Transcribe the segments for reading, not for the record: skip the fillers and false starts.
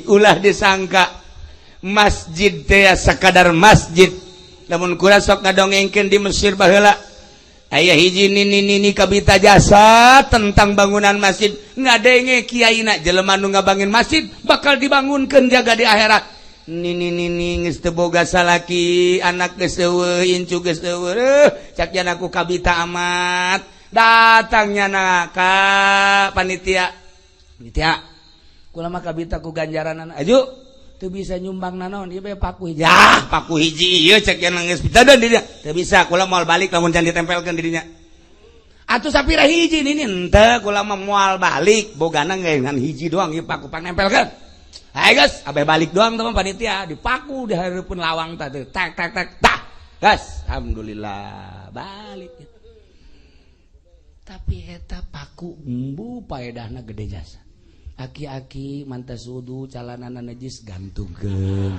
Ulah disangka masjid teh sakadar masjid. Lamun kula sok ngadongengkeun, di Mesir baheula aya hiji nini nini kabita jasa tentang bangunan masjid. Ngadenge kiaina, jelema nu ngabangun masjid bakal dibangunkeun jaga di akhirat. Nini nini geus teu boga salaki, anak geus euweuh, incu geus euweuh. Cak aku kabita amat, datangnya na ka panitia. "Panitia, kula mah kabita ku ganjaranan aju teu bisa nyumbang nanaon, ieu bae paku hiji." "Ah, paku hiji ieu," cek yang geus dan di dinya, "teu bisa, kula moal balik lamun can ditempelkeun di dinya." "Atuh sapira hiji?" "Nini, henteu, kula mah moal balik, bogana ngan hiji doang ieu paku, pang nempelkeun." "Hai guys, abeh balik doang teman panitia." Dipaku di hareupeun lawang tadi, tak tak tak tak, gas, alhamdulillah balik. Tapi eta paku embu paedahna gede jasa. Aki-aki mantas wudu, calanana najis, gantungkeun.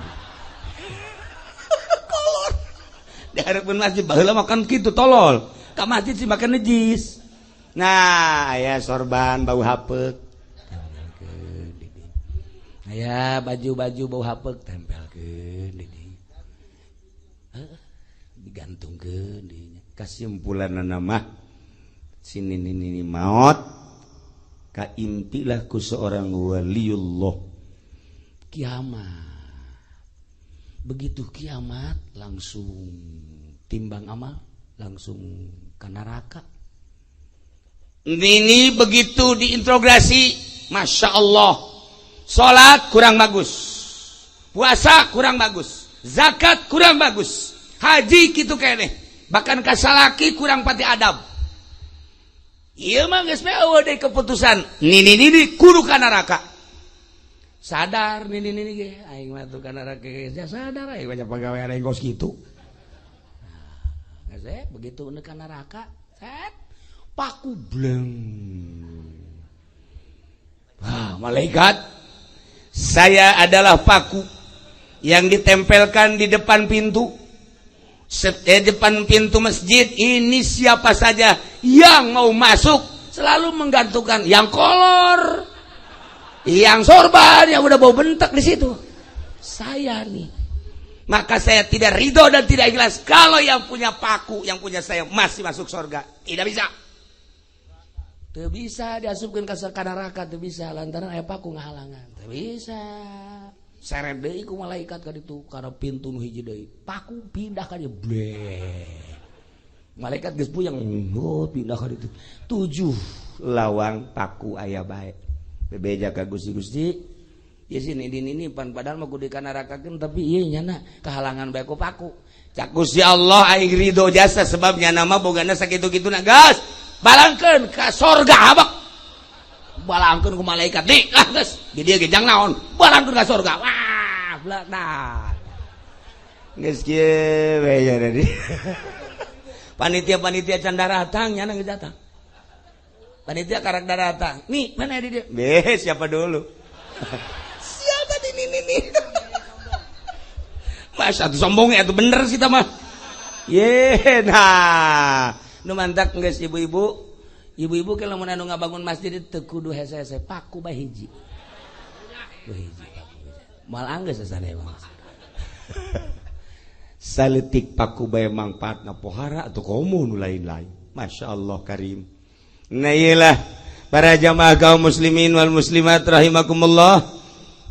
Kolor. Di hareupeun masjid baheula makan kitu, tolol. Ka masjid sih makan najis. Nah, aya sorban bau hapeuk. Tempelkeun di dieu. Aya baju-baju bau hapeuk, tempelkeun di dieu. Heuh, digantungkeun di dinya. Kasimpulanna mah sini nini maot kaimpilah ku seorang waliullah. Kiamat, begitu kiamat langsung timbang amal, langsung ke neraka. Ini begitu diintrogasi, masya Allah, salat kurang bagus, puasa kurang bagus, zakat kurang bagus, haji gitu kene, bahkan kasalaki kurang pati adab. Iya mah geus euweuh deui keputusan. Nini nini kudu ka neraka. Sadar nini nini ge, aing mah tuh ka neraka ge sadar, aing banyak pagawean aing kos kitu. Nah, geus begitu ka neraka, set paku bleng. Ah, malaikat, saya adalah paku yang ditempelkan di depan pintu, depan pintu masjid ini. Siapa saja yang mau masuk selalu menggantungkan yang kolor, yang sorban, yang udah bau bentak di situ. Saya nih, maka saya tidak ridho dan tidak ikhlas kalau yang punya paku, yang punya saya masih masuk surga. Tidak bisa. Tidak bisa diasupkan ke neraka, tidak bisa, lantaran aya paku ngahalangan. Tidak bisa. Seret deui ku malaikat ka ditu, karena pintu nu hiji deui, paku pindah ka dieu, bleh. Malaikat geus puyeng, oh, pindah ka ditu. Tujuh lawang paku aya bae. Bebeja ka Gusti, "Gusti, ieu si ini ini pan padahal mah kudu dikanarakakeun, tapi ieu nyana kahalangan bae ku paku." Cak Gusti Allah, "Aing ridho jasa sebab nyana mah bogana sakitu-kitu na, gas balangkeun ka sorga." Habak balangkeun ku malaikat nih lah, geus di dieu ge jang naon, balangkeun ka sorga. Wah, blak dah, geus kieu we ya. Tadi panitia-panitia can daratang, nyana geus datang. Panitia karak daratang nih, mana di dieu? Be, siapa dulu? Siapa di ini nih? Masa tuh sombong ya, tuh bener sih mah. Ye, nah, nu mantak geus ibu-ibu, ibu-ibu kalau mun anu ngabangun masjid teu kudu hese-hese, paku bae hiji. Hiji paku. Moal anggeus sasana emang. Saletik paku bae mangfaatna pohara atau komo nu lain-lain. Masya Allah karim. Nah, iyalah para jamaah kaum muslimin wal muslimat rahimakumullah,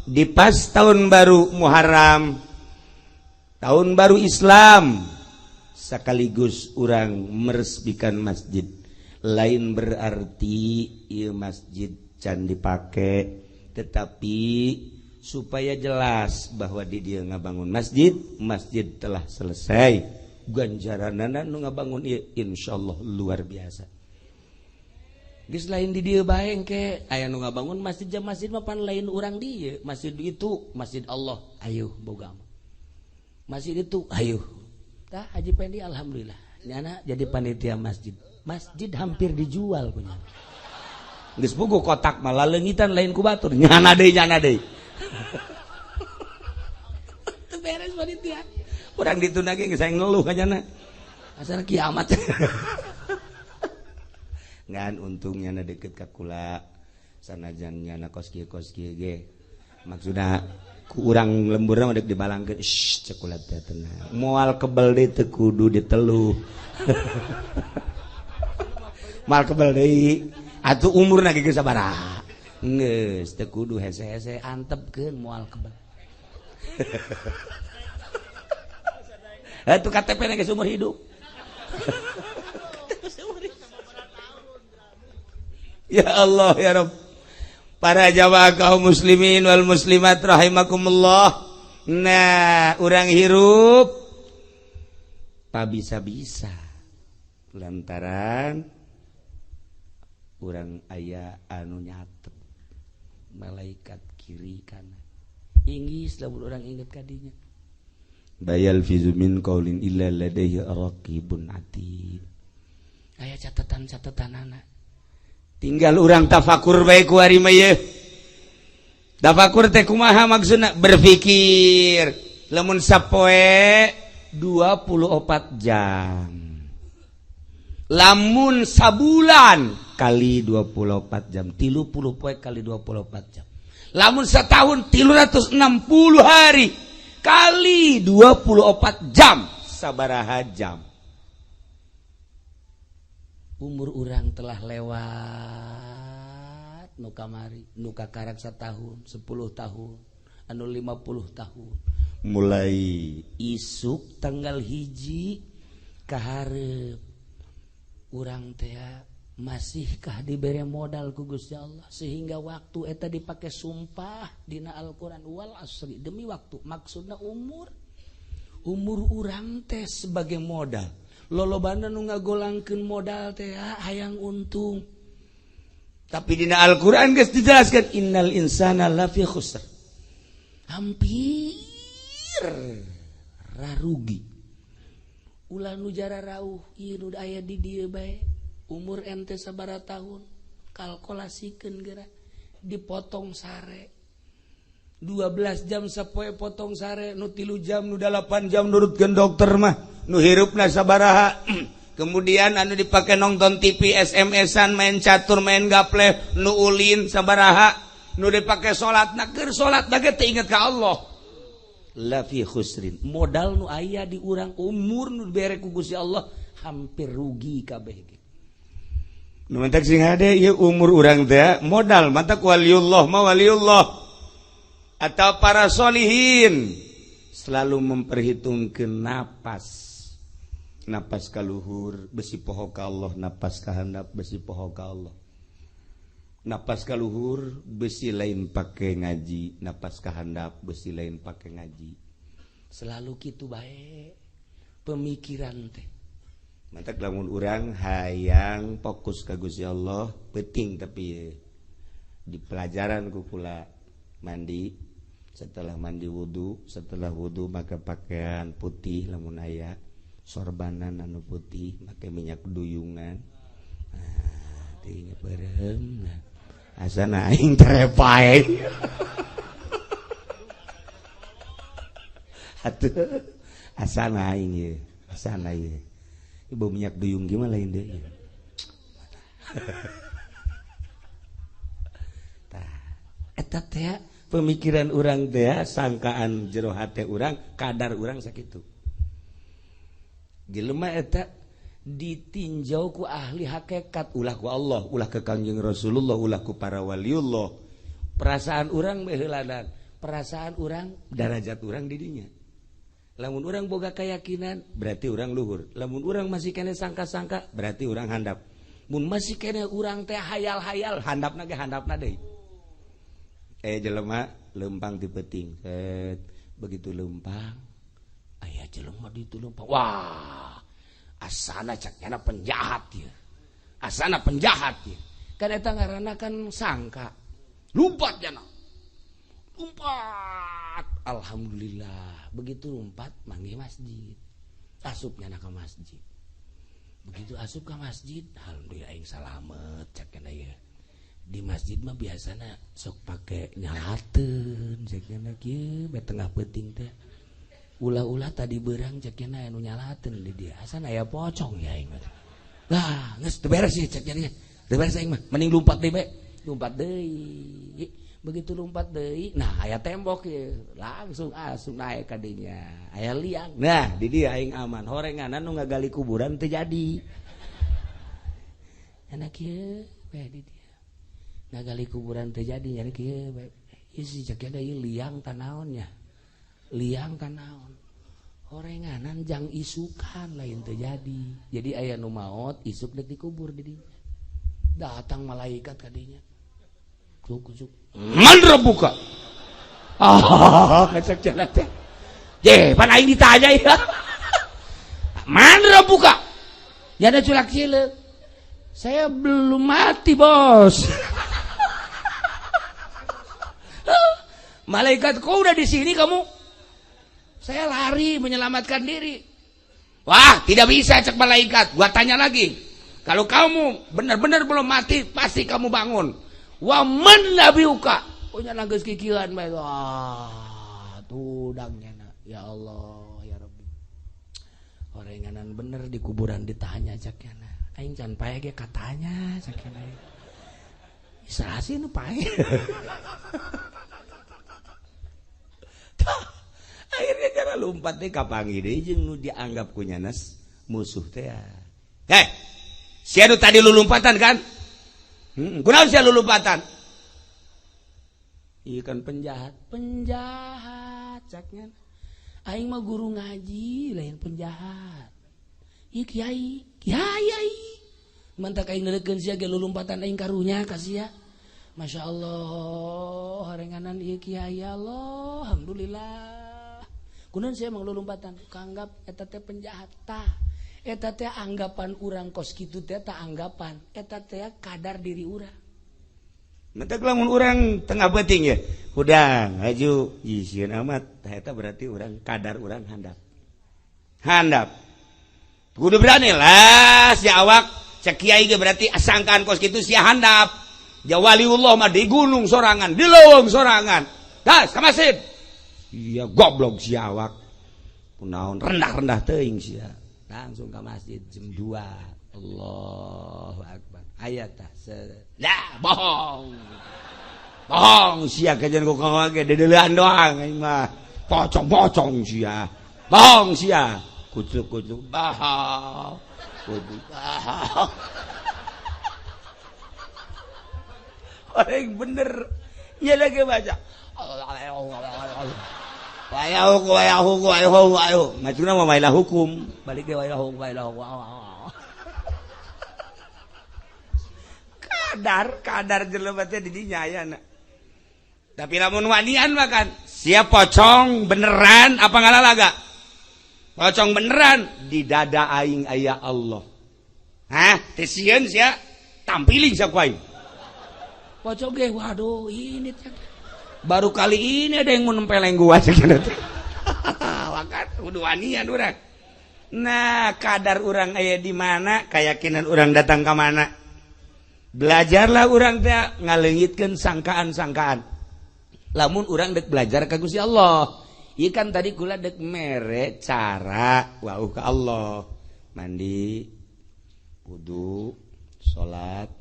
di pas tahun baru Muharram, tahun baru Islam, sekaligus urang meresmikan masjid. Lain berarti ieu masjid can dipake, tetapi supaya jelas bahwa di dia ngabangun masjid, masjid telah selesai. Ganjaranana nu ngabangun ieu insyaallah luar biasa. Geus lain di dieu bae, engke aya nu ngabangun masjid jam masjid mah pan lain urang dieu. Masjid itu masjid Allah, ayo boga masjid itu, ayo. Tah, Haji Pendi alhamdulillah nyana jadi panitia masjid. Masjid hampir dijual punya. Geus puguh kotak mah laleungitan lain ku batur. Nyana deui, nyana deui. Teu beres panitia. Urang ditunda ge geus ngeluh ka nyana. Asal kiamat. Ngan untungnya na deket ka kula, sanajan nyana kos kieu ge. Maksudna ku urang lemburna mah deuk dibalangkeun, shh, cek kula teh tenang. Moal kebel deui teu kudu diteluh. Moal kebel deui. Atuh umurna ge geus sabaraha. Geus teu kudu hese-hese antepkeun moal kebel. Atuh KTP na geus umur hidup. Ya Allah ya Rabb. Para jamaah kaum muslimin wal muslimat rahimakumullah. Nah, urang hirup pabisa-bisa lantaran urang aya anu nyatet malaikat kiri kanan. Inggis lamun urang inget kadinya. Bayal fizu min qaulin illa ladaihi raqibun atid. Aya catatan-catatanana. Tinggal urang tafakur bae ku ari mah yeuh. Tafakur teh kumaha maksudna? Berpikir. Lamun sapoe 24 jam. Lamun sabulan kali 24 jam, 30 poe kali 24 jam. Lamun setahun 360 hari kali 24 jam, sabaraha jam? Umur urang telah lewat nu kamari, nu kakarak setahun, 10 tahun, anu 50 tahun. Mulai isuk tanggal 1 kaharep urang teh masihkah diberi modal ku Gusti Allah sehingga waktu eta dipake sumpah dina Al-Qur'an wal asri, demi waktu, maksudna umur. Umur urang teh sebagai modal. Lolobana nu ngagolangkeun modal teh hayang untung. Tapi dina Al-Qur'an geus dijelaskan innal insana lafi khusr. Hampir rarugi. Ulah nu jara rauh ieu nu aya di dieu bae. Umur ente sabaraha tahun? Kalkulasikeun geura. Dipotong sare. 12 jam sapoe potong sare, nu 3 jam, nu 8 jam nurutkeun dokter mah. Nu hirupna sabaraha. Kemudian anu dipake nonton TV, SMS-an, main catur, main gaple, nu ulin sabaraha, nu dipake salat, na keur salat ge teu inget ka Allah. La fi khusrin. Modal nu aya di urang umur nu dibere ku Gusti Allah hampir rugi kabeh ge. Nu mentak sing hade ieu umur urang teh modal mantak waliullah ma waliullah atau para solihin selalu memperhitungkan napas. Napas kaluhur besi poho ka Allah, napas kahandap besi poho ka Allah. Napas kaluhur besi lain pake ngaji, napas kahandap besi lain pake ngaji. Selalu kitu bae pemikiran teh. Mantak lamun urang hayang fokus ka Gusti Allah penting, tapi di pelajaran ku kula mandi, setelah mandi wudu, setelah wudu maka pakaian putih lamun aya sorbanan anu putih, make minyak duyungan. Nah, teuing beureum. Nah, asana aing terepae. Atuh asana aing ieu, asana ieu. Ibu minyak duyung gimana lain deui. Tah, eta teh pemikiran urang teh sangkaan jero hate urang, kadar urang sakitu. Jelema eta ditinjau ku ahli hakikat, ulah ku Allah, ulah ke Kangjeng Rasulullah, ulah ku para waliullah. Perasaan urang beheulanan, perasaan urang darajat urang di dinya. Lamun urang boga keyakinan berarti urang luhur. Lamun urang masih kene sangka-sangka berarti urang handap. Mun masih kene urang teh hayal-hayal, handapna ge handapna deui. Jelema lempang ti peuting. Set, begitu lempang aya jelema ditu lempang. Wah, asana cak nyana penjahat ieu. Asana penjahat ieu. Kan eta ngaranna kan sangka. Lumpat jana. Lumpat. Alhamdulillah. Begitu lumpat manggih masjid. Asup nyana ka masjid. Begitu asup ka masjid, alhamdulillah aing salamet cak nyana ieu. Di masjid mah biasana sok pake nyalateun cek nyana kieu bae tengah peuting teh. Ulah-ulah tadi berang cek nyana anu nyalateun di dia. Asana aya pocong ya aing mah. Lah, geus teu beres sih cek nyana. Teu beres aing mah, mending lumpat deui bae. Lumpat deui. Begitu lompat deui, nah aya tembok ieu, langsung asup naik ka dinya. Aya liang. Nah, di dieu aing aman. Horenganan nu ngagali kuburan teu jadi. Enak kieu bae di dieu. Ngagali kuburan teu jadi nya kieu bae. Ieu si cek ada ieu liang tanaonnya. Liang tanaon. Horenganan jang isukan lain teu jadi. Jadi aya nu maot isuk deuk dikubur di dinya. Datang malaikat ka dinya. Cuk cuk. Man buka. Ah, ngecek jalan teh. Je, pan aing ditanya ya. Man buka. Ya ada culak cileuk. Saya belum mati, Bos. Malaikat, kok udah di sini kamu? Saya lari menyelamatkan diri. Wah, tidak bisa cek malaikat. Gua tanya lagi. Kalau kamu benar-benar belum mati, pasti kamu bangun. Wa man nabiuka. Punya nangis kikiran bae. Wah, tudangnya na. Ya Allah, ya Rabbi. Orenganan bener di kuburan ditanya cek na. Aing can pae ge katanya cek na. Serasi nu pae. Akhirnya cara lompat deh kapangi deui jeung nu dianggap ku nyanas musuh teh. Heh, sia nu tadi lu lompatan kan? Kunaon sia lu lompatan? Ieu kan penjahat, penjahat caknya. Aing mah guru ngaji lain penjahat. Ieu kiai, kiai. Mantak aing neurekeun sia ge lulumpatan aing karunya ka sia. Masya Allah, harenganan ieu kiai Allah, alhamdulillah. Kunaon sia mah lulumpatan? Kanggap eta teh penjahat tah. Eta teh anggapan urang kos kitu teh tah anggapan eta teh kadar diri urang. Mentek lamun urang tengah beuting ya, hudang haju sieun amat tah eta berarti urang kadar urang handap. Handap. Kudu berani lah si awak cek kiai ge berarti sangkaan kos kitu sia handap. Ja waliullah mah di gunung sorangan, di leuweung sorangan. Das ka masjid. Iya goblok si awak. Kunaon rendah-rendah teuing sia. Langsung ke masjid jam 2. Allahu Akbar. Ayat tah. Lah bohong. Bohong sia kajian ku kawage dedeulean doang aing mah. Pocong-pocong sia. Bohong sia. Kucuk-kucuk bohong. Kucuk bohong. Orang bener. Nya lagi baca. Wayah macuna mah wailah hukum balik ge wailah hukum wailah hukum. Kadar kadar jelema teh di dinya aya na. Tapi lamun wanian mah kan sia pocong beneran apa ngalalaga? Pocong beneran di dada aing aya Allah. Hah, teh sieun sia tampiling sia ku aing. Pocong ge waduh ini teh baru kali ini ada yang mau nempeleng gua cek teh. Wakat kudu wanian urang. Nah, kadar urang aya di mana, keyakinan urang datang ka mana. Belajarlah urang teh ngaleungitkeun sangkaan-sangkaan. Lamun urang dek belajar ka Gusti Allah. Ieu kan tadi kula dek mere cara wauh ka Allah. Mandi, wudu, salat,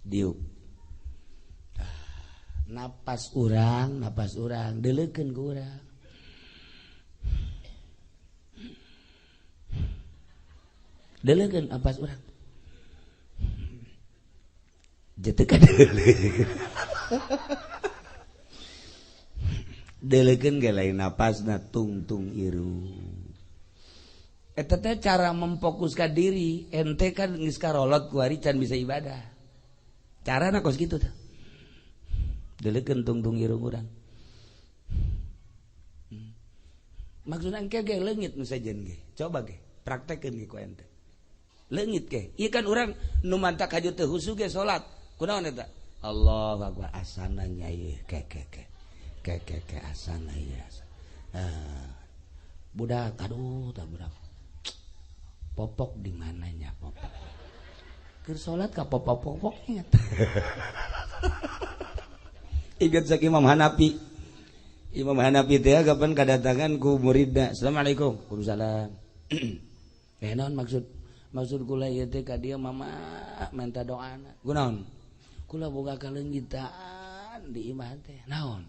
diuk. Napas urang, deleukeun ku urang. Deleukeun napas urang. Jatuh ka deuleukeun. Deleukeun ge lain napasna tungtung irung. Eta teh cara memfokuskan diri, ente kan geus karolot ku ari can bisa ibadah. Carana kos kitu teh. Deleukeun tungtung irung urang. Maksudna engke ge leungit nu sejen ge. Coba ge, praktekkeun ge ku ente. Leungit ge. Ieu kan urang nu mantak haju teu husu ge salat. Kunaon eta? Allahu akbar asana nya ieu ke ke ke. Ke ke ke asana ieu. Budak aduh tah budak. Popok di mananya popok. Keur salat ka popok-popok ingat. Ingat sak Imam Hanafi. Imam Hanafi teh kapan kadatangan ku muridna. Assalamualaikum. Waalaikumsalam. Naon maksud kula ieu teh ka dieu mama minta doana. Kunaon? Kula boga kaleunggitan Kalengitan di imah teh. Naon?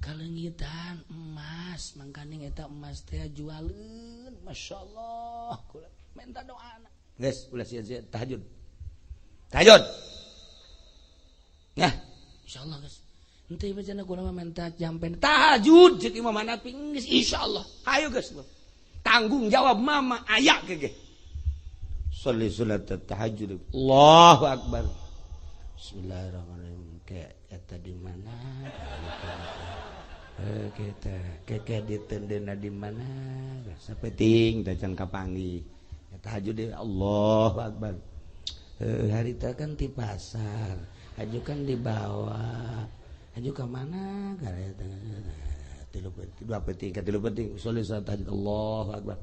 Kalengitan emas, mangkaning eta emas teh jualeun. Masyaallah, kula minta doana. Geus, ulah sieun-sieun tahajud. Tahajud. Nah, insyaallah geus. Henteu ieu cenah kula mah minta jampen tahajud cek Imam Hanafi geus insyaallah. Hayu geus. Tanggung jawab mama aya ke ge. Sholli salat tahajud. Allahu akbar. Bismillahirrahmanirrahim. Ke eta di mana? Kita keke ditendena di mana? Sapeting teh can kapanggih. Tahajud deh Allahu akbar. Harita kan di pasar, haju kan di bawah. Haju ka mana? Tilu penting, dua penting, tilu penting. Sholli salat tahajud Allahu akbar.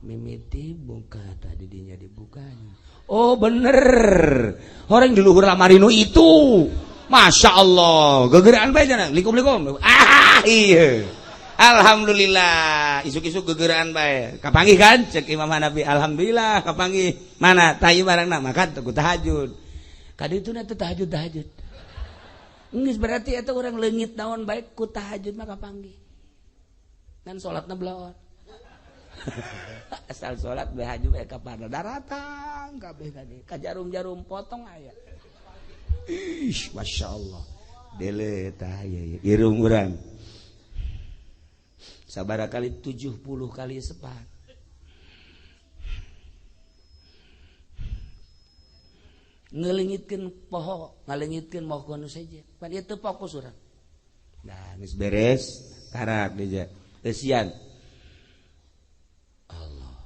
Mimiti buka tadi dinya dibukanya. Oh bener, orang di luhur lamarinu itu, masya Allah, gegeraan bae jana, likum-likum. Ah iya, alhamdulillah, isuk-isuk gegeraan bae. Kapanggih kan? Cek Imam Hanafi, alhamdulillah kapanggih. Mana tayu barangna makan ku tahajud. Kadi itu na tahajud tahajud. Geus berarti eta urang leungit naon bae ku tahajud mah kapanggih. Ngan salatna belaon. Asal salat bae haju bae ka pada daratang kabeh kadi. Ka jarum-jarum potong aya. Ih, masya Allah. Dele tah ieu irung urang. Sabaraha kali 70 kali sepat. Ngelingitkeun poho, ngalengitkeun moho nu seje. Pan ieu teu fokus urang. Nah, geus beres, karak deja. Eusian. Allah.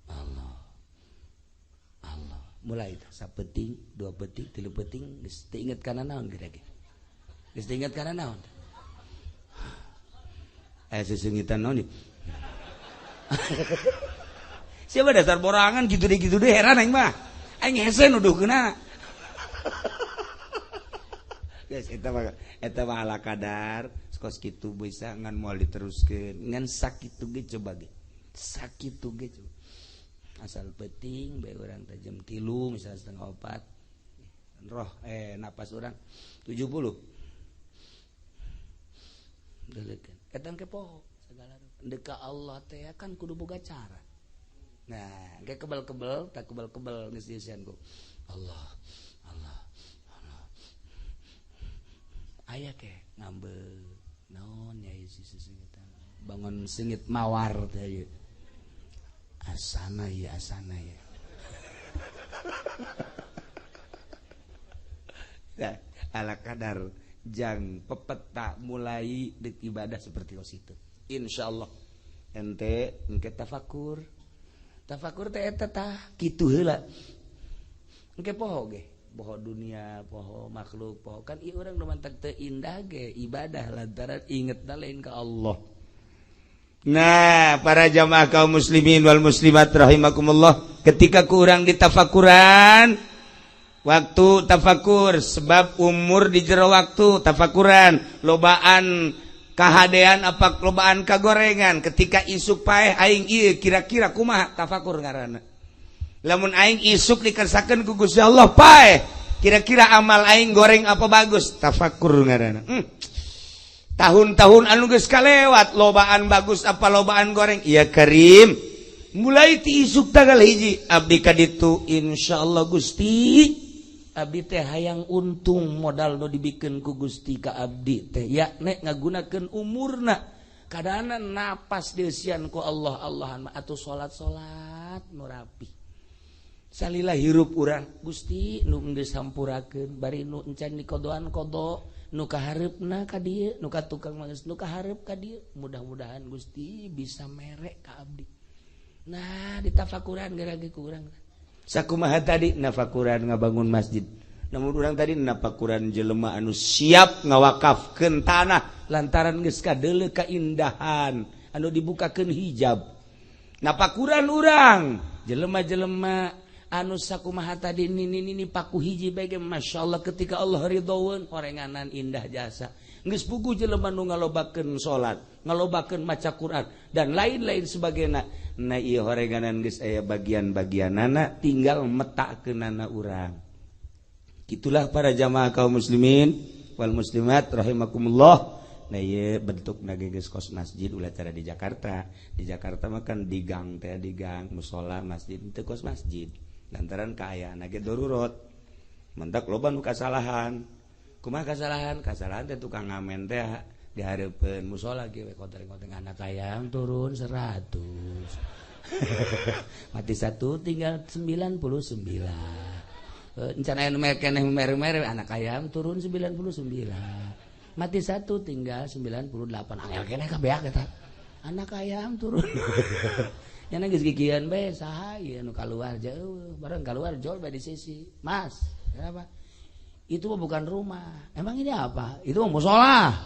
Allah. Allah. Mulai sapeting, dua peting, tilu peting, geus teu inget kana naon geura ge. Geus teu inget kana naon. Sesengitan naon nih. Siapa dasar borangan gitu deh heran aing mah. Aing hese nuduhkeuna. Geus eta mah ala kadar kos kitu bisa ngan moal diteruskeun ngan sakitu ge coba ge. Sakitu ge coba. Asal penting bae urang teh jam 3 misalnya 3:30. Roh napas urang 70. Deulekeun. Eta ke poho segala rupa. Deka Allah teh kan kudu boga cara. Nah, kayak kebel-kebel, tak kebel-kebel geus dieusian ku. Allah, Allah, Allah. Aya ke ngambeu naon nya ieu sisingitan. Bangun singit mawar teh ieu. Asana ya, asana ya. Nah, ala kadar jang pepeta mulai dek ibadah seperti itu. Insyaallah ente engke tafakur. Tafakur teh eta tah kitu heula. Engke poho ge, poho dunia, poho makhluk, poho kan ieu urang nu mantak teu indah ge ibadah lantaran ingetna lain ka Allah. Nah, para jamaah kaum muslimin wal muslimat rahimakumullah, ketika kurang ditafakuran waktu tafakur sebab umur di jero waktu tafakuran lobaan kahadean apa lobaan kagorengan ketika isuk paeh aing ieu kira-kira kumaha tafakur ngaranna. Lamun aing isuk dikersakeun ku Gusti Allah paeh kira-kira amal aing goreng apa bagus tafakur ngaranna. Tahun-tahun anu geus kalewat lobaan bagus apa lobaan goreng ya Karim mulai ti isuk tanggal hiji abdi kaditu insyaallah Gusti abdi teh hayang untung modal nu dibikeun ku Gusti ka abdi teh ya nek ngagunakeun umurna kadana napas dieusian ku Allah Allahan atuh salat-salat nu rapi salila hirup urang Gusti nu geus hampurakeun bari nu encan dikodoan kodo nu kahareupna ka dieu nu ka tukang geus nu kahareup ka dieu mudah-mudahan Gusti bisa merek ka abdi. Nah ditafakuran geura ge ku urang sakumaha tadi nafakuran ngabangun masjid namun urang tadi nafakuran jelema anu siap ngawakafkeun tanah lantaran geus kadeuleu kaindahan anu dibukakeun hijab nafakuran urang jelema-jelema anu sakumaha tadi nini paku hiji bae ge masyaallah ketika Allah ridhoeun orenganan indah jasa geus puguh jelema nu ngalobakeun salat ngalobakeun maca Quran dan lain-lain sebagainya. Nah ieu horenganan geus aya bagian-bagianana tinggal metakeunana urang. Itulah para jamaah kaum muslimin wal muslimat rahimakumullah. Nah, ieu bentuk geus kos masjid, ulah cara di Jakarta. Di Jakarta mah kan di gang teh, di gang musola masjid teu kos masjid, lantaran kaayaan ge darurat. Mentak loba nu kasalahan. Kumaha kasalahan? Kasalahan teh tukang ngamen teh di hareupeun musola ge konteng-konteng, anak ayam turun 100, mati satu tinggal 99. Encan aya nu keneh mere-mere, anak ayam turun 99, mati satu tinggal 98. Angel keneh kabeak eta anak ayam turun. Nya geus gigian bae, saha ieu nu kaluar jauh bareng kaluar jol bae di sisi. Mas, apa itu? Mah bukan rumah. Emang ini apa? Itu mah musola.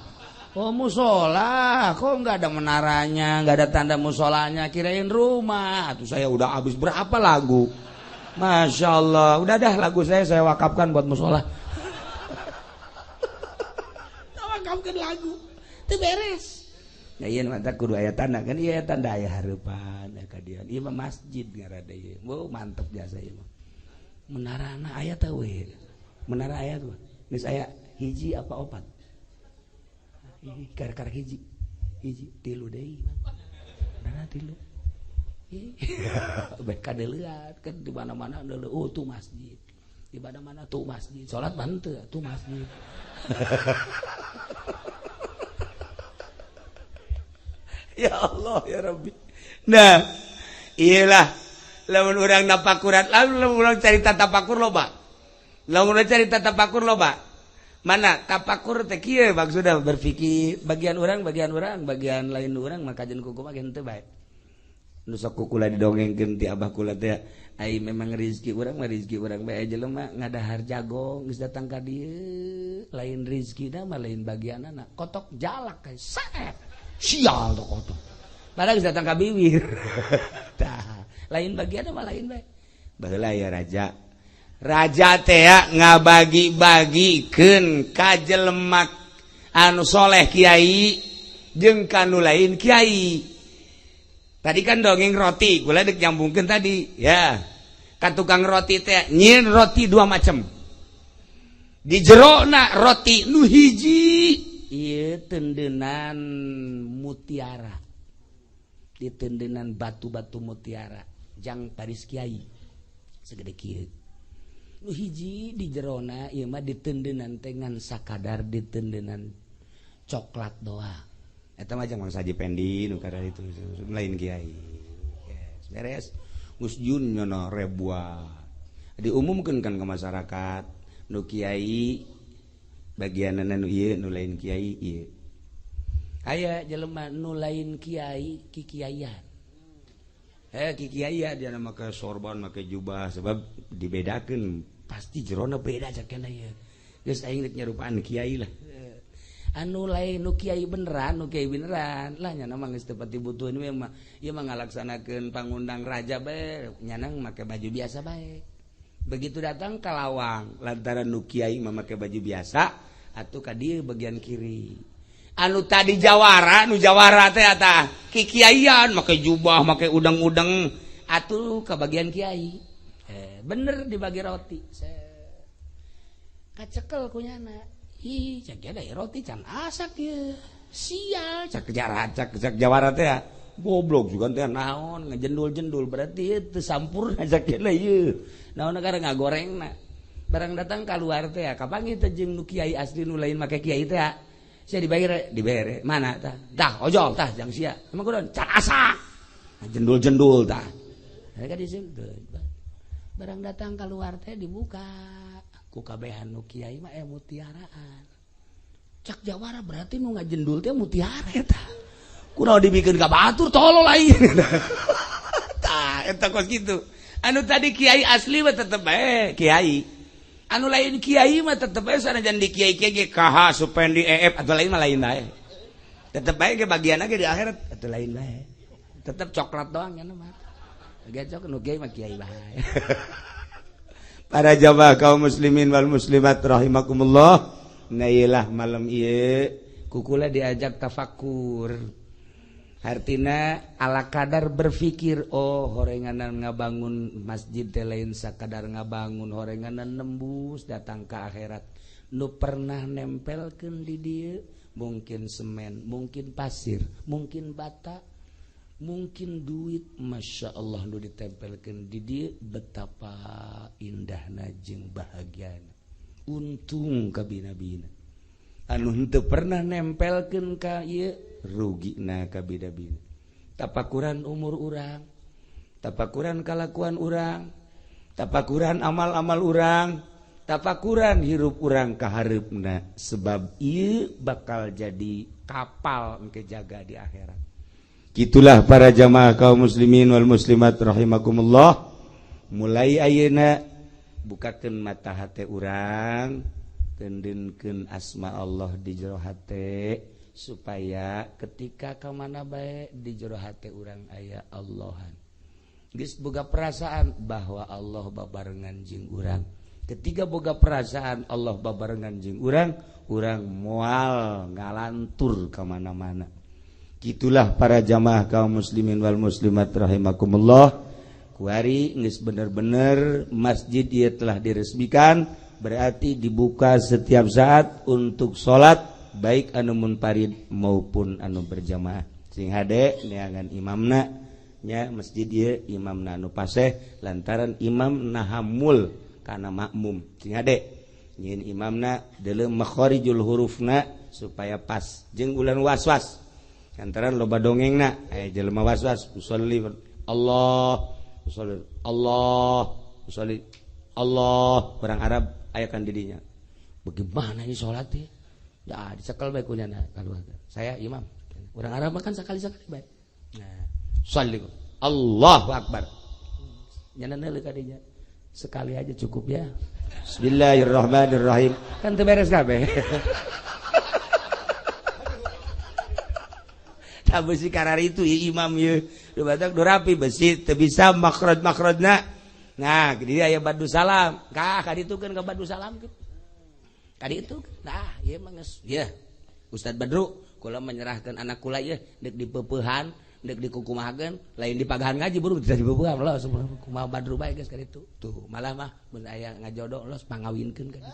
Oh, musola. Kok nggak ada menaranya, nggak ada tanda musolanya? Kirain rumah. Tuh, saya udah habis berapa lagu. Masya Allah, udah dah, lagu saya wakafkan buat musola. Wakafkan lagu, itu beres. Nah, iya mantap, kudu aya tanda kan, iya tanda aya hareupan ya kadian. Ieu mah masjid ngaranna ieu. Wow, mantep jasa ieu mah. Menarana aya teh we. Menara aya tuh. Geus aya hiji apa opat? Kar-kar hiji. Hiji tilu deui mah. Menara tilu. Baik kadeuleut kan di mana-mana, oh tuh masjid. Di mana-mana tuh masjid. Salat bantu tuh masjid. Ya Allah ya Rabbi. Nah, iyalah lamun urang napakuran, lamun urang carita tapakur loba. Lamun urang carita tapakur loba. Mana tapakur teh kieu maksudna, berpikir bagian urang, bagian urang, bagian lain urang maka jeung kuku mah henteu bae. Nu sok kukula didongengkeun ti abah kula teh, ai memang rezeki urang mah rezeki urang bae, jelema ngadahar jagong geus datang ka dieu, lain rezekina mah, lain bagianana, kotok jalak kayak saet. Sial tuh kotok. Padahal geus datang ka bibir. Tah, lain bagian mah lain bae. Baheula ya raja. Raja teh ngabagi-bagikeun ka jelema anu soleh kiai jeung ka nu lain kiai. Tadi kan dongeng roti, kula dek nyambungkeun tadi, ya. Ka tukang roti teh nyieun roti dua macam. Di jerona roti nu hiji ieu tendenan mutiara, ditendenan batu-batu mutiara jang Paris kiai segede kieu. Nu hiji di jerona ieu mah ditendenan teh ngan sakadar ditendenan coklat doang. Eta mah jang Mang Saji Pendi nu kada itu lain kiai. Yes, beres geus jun nyono ribuan diumumkeun kan ke masyarakat, nu kiai bagianana nu ieu, nu lain kiai ieu. Aya jelema nu lain kiai kikiaian, eh kikiaian dia make sorban, make jubah, sebab dibedakeun pasti jerona beda cakena ieu. Geus, aing rek nyarupaan kiai lah. Anu lain nu kiai beneran, nu kiai beneran lah, nyana mah geus teu pati butuh we mah, ieu mah ngalaksanakeun pangundang raja bae, nyana make baju biasa bae. Begitu datang ke lawang, lantaran nu kiai mah make baju biasa atuh ka dieu bagian kiri. Anu tadi jawara, nu jawara teh tah kikiaian, make jubah, make udang-udang, atuh ke bagian kiai. Eh, bener dibagi roti. Kacekel kunyana, ih cek ada roti can asak ya, sial cek jara, cek cek jawara teh goblok juga teh, naon ngejendul-jendul, berarti itu sampurna cek ieu, naon negara ngagorengna. Barang datang keluar teh kapan itu jeung nu kiai asli, nu lain make kiai teh, sia dibayar, dibere mana tah, tah ojol tah jang sia, emang kudu can asak jendul-jendul tah. Mereka di situ barang datang keluar teh dibuka ku kabehan, nu kiai mah eh mutiaraan. Cak jawara, berarti nu ngajendul teh mutiara eta, kunaon dibikin ka batur, tolol lain tah eta. Kos kitu, anu tadi kiai asli mah tetep bae kiai, anu lain kiai mah tetep bae sanajan di kiai kiai KH Supendi EF atau lain mah lain bae, tetep bae ke bagian aja di akhirat atau lain bae, tetep coklat doang ya mah. Bagian coklat nu kiai mah kiai bae. Para jamaah kaum muslimin wal muslimat rahimakumullah. Nah, iyalah malam ieu kukula diajak tafakur. Artina ala kadar berpikir, oh, horenganan ngabangun masjid teh lain sakadar ngabangun, horenganan nembus datang ke akhirat. Nu pernah nempelkeun di dieu mungkin semen, mungkin pasir, mungkin bata, mungkin duit. Masya Allah, nu ditempelkeun di dieu betapa indahna jeung bahagiana, untung kabina-bina. Anu henteu pernah nempelkeun ka ieu, rugina kabina-bina. Tapakuran umur urang, tapakuran kalakuan urang, tapakuran amal-amal urang, tapakuran hirup urang kahareupna, sebab ieu bakal jadi kapal engke jaga di akhirat. Gitulah para jamaah kaum muslimin wal muslimat rahimakumullah. Mulai ayeuna bukakeun mata hate urang, tendenkeun asma Allah di jero hate, supaya ketika ka mana bae di jero hate urang aya Allahan. Geus boga perasaan bahwa Allah babarengan jeung urang. Ketika boga perasaan Allah babarengan jeung urang, urang moal ngalantur ka mana-mana. Gitulah para jamaah kaum muslimin wal muslimat rahimakumullah. Kuari geus bener-bener masjid ieu telah diresmikan, berarti dibuka setiap saat untuk salat, baik anu munfarid maupun anu berjamaah. Sing hade neangan imamna nya. Masjid ieu imamna anu paseh, lantaran imam nahamul kana makmum. Sing hade nyieun imamna, deuleu makharijul hurufna supaya pas, jeung ulah was-was lantaran loba dongengna aya jelema was-was. Usolli Allah, usolli Allah, usolli Allah, orang Arab aya kan didinya, bagaimana ini sholat ya? Ya dicekel bae kunyana keluar. Saya imam orang Arab makan sekali-sekali bae. Nah, sholli Allahu akbar, nyana neuleuh kadinya, sekali aja cukup ya. Bismillahirrahmanirrahim, kan teu beres kabeh. Tak besi karar itu imam ye du batak du rapi besi teu bisa makhraj-makhrajna. Nah, jadi aya badu salam kah ka ditu kan, ka badu salam ka ditu. Nah, ieu mah geus ye Ustad Badru, kula menyerahkan anak kula ieu, deuk dipeupehan, deuk dikukumahakeun, lain dipagahan ngaji buru bisa dipeupehan los kumaha Badru bae geus ka ditu tuh. Malah mah mun aya ngajodoh los pangawinkeun ka ditu.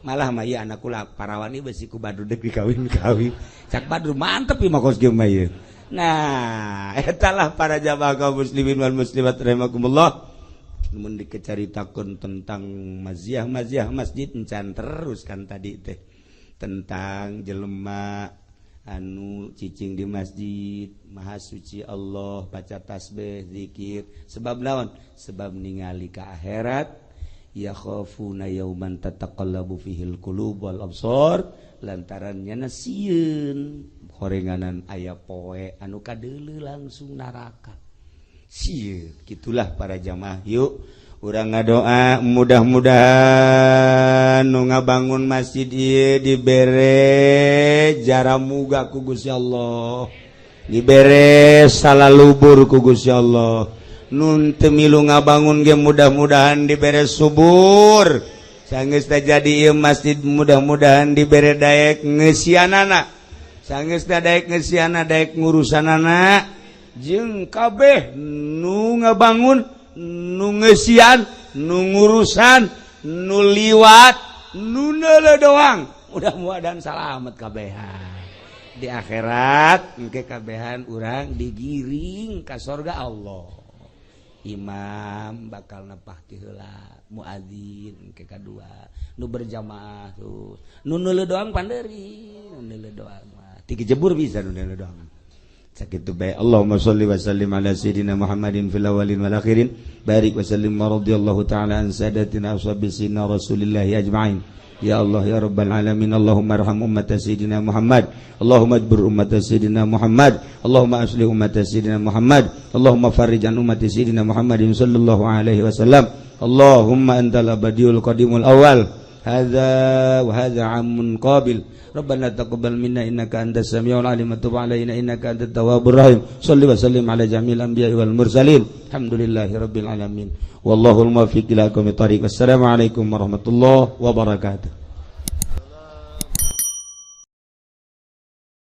Malah mah ieu anak kula parawani besi ku Badru deuk dikawin-kawin. Cak Badru mantep ieu mah kos kieu mah ieu. Nah, eta lah para jamaah kaum muslimin wal muslimat rahimakumullah. Mun dikecaritakeun tentang maziah-maziah masjid encan terus kan tadi teh tentang jelema anu cicing di masjid maha suci Allah, baca tasbih, zikir, sebab naon? Sebab ningali ka akhirat, ya khafuna yauman tataqallabu fihil qulub wal absar, lantaran nyana sieun horenganan aya poe anu kadeuleu langsung neraka sieun. Gitulah para jamaah. Yuk urang ngadoa, mudah-mudahan nu ngabangun masjid ieu dibere jaramuga ku Gusti Allah, dibere salalubur ku Gusti Allah. Nun teu milu ngabangun ge mudah-mudahan dibere subur. Sanggeus jadi ieu masjid, mudah-mudahan dibere daek ngeusianana. Sanggeus daek ngeusiana, daek ngurusanana, jeung kabeh nu ngabangun, nu ngeusian, nu ngurusan, nu liwat, nu neuleuh doang, mudah-mudahan salamet kabehan di akhirat. Engke kabehan urang digiring ka sorga Allah. Imam bakal nepah ti heula, muadzin engke kadua, nu berjamaah tuh, nu neuleuh doang panderi, nu neuleuh doang mah tiga jebur bisa nu neuleuh doang. Sakitu bae. Allahumma sholli wa sallim ala sayyidina Muhammadin fil awwalin wal akhirin, barik wa sallim wa radhiyallahu ta'ala an sadatina ashabi sayyidina Rasulillah ajma'in. Ya Allah ya Rabbal alamin, Allahumma arham ummat sayyidina Muhammad, Allahumma ajbur ummat sayyidina Muhammad, Allahumma aslih ummat sayyidina Muhammad, Allahumma farrij an ummat sayyidina Muhammadin sallallahu alaihi wasallam. Allahumma antal abadiyul qadimul awal, hadza wa hadza amun qabil. Rabbana taqabbal minna innaka antas samiul alim wa tub alaina innaka antat tawwabur rahim. Shalli wa sallim ala jami'il anbiya'i wal mursalin. Alhamdulillahi rabbil alamin. Wallahul muwaffiq ila aqwamit thariq. Wassalamu alaikum warahmatullahi wabarakatuh.